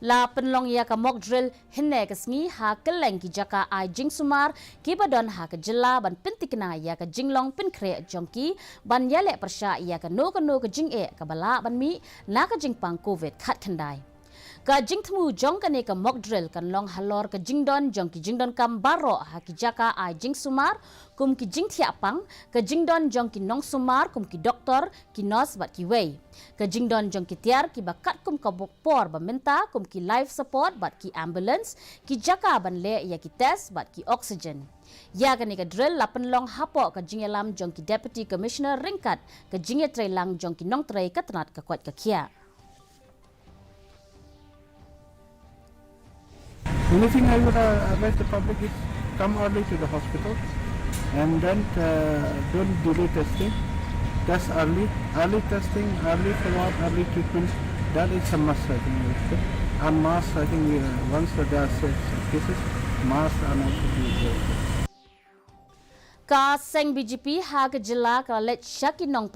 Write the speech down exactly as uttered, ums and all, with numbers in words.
La pynlong ïa ka mock drill hynne ka sngi ha kylleng ki jaka ai jingsumar kiba don ha ka jylla ban pyntikna ïa ka jinglong pynkhreh jong ki ban ïaleh pyrshah ïa kano kano ka jingeh kaba lah ban mih na ka jingpang covid khatkhyndai. Ka jingthmu jong kane ka mock drill kan long halor ka jingdon jong ki jingdonkam baroh ha ki jaka ai jingsumar kum ki jingthiah pang, ka jingdon jong ki nongsumar kum ki doktor, ki nurse bad kiwei. Ka jingdon jong ki tiar kiba katkum ka bok por ba mynta kum ki life support bad ki ambulance, ki jaka ban leh ïa ki test bad ki oxygen. Ïa kane ka drill la pynlong hapoh ka jingïalam jong ki Deputy Commissioner ryngkat ka jingïatreilang jong ki nongtrei ka tnat ka koit ka khiah. Only thing I would uh, advise the public is come early to the hospital and then uh, don't delay testing. Test early, early testing, early follow-up, early treatment. That is a must, I think. And mask, I think, uh, once there are such cases, masks are not to be used. Ka seng BJP ha ka jylla ka la leit sha ki nongpyn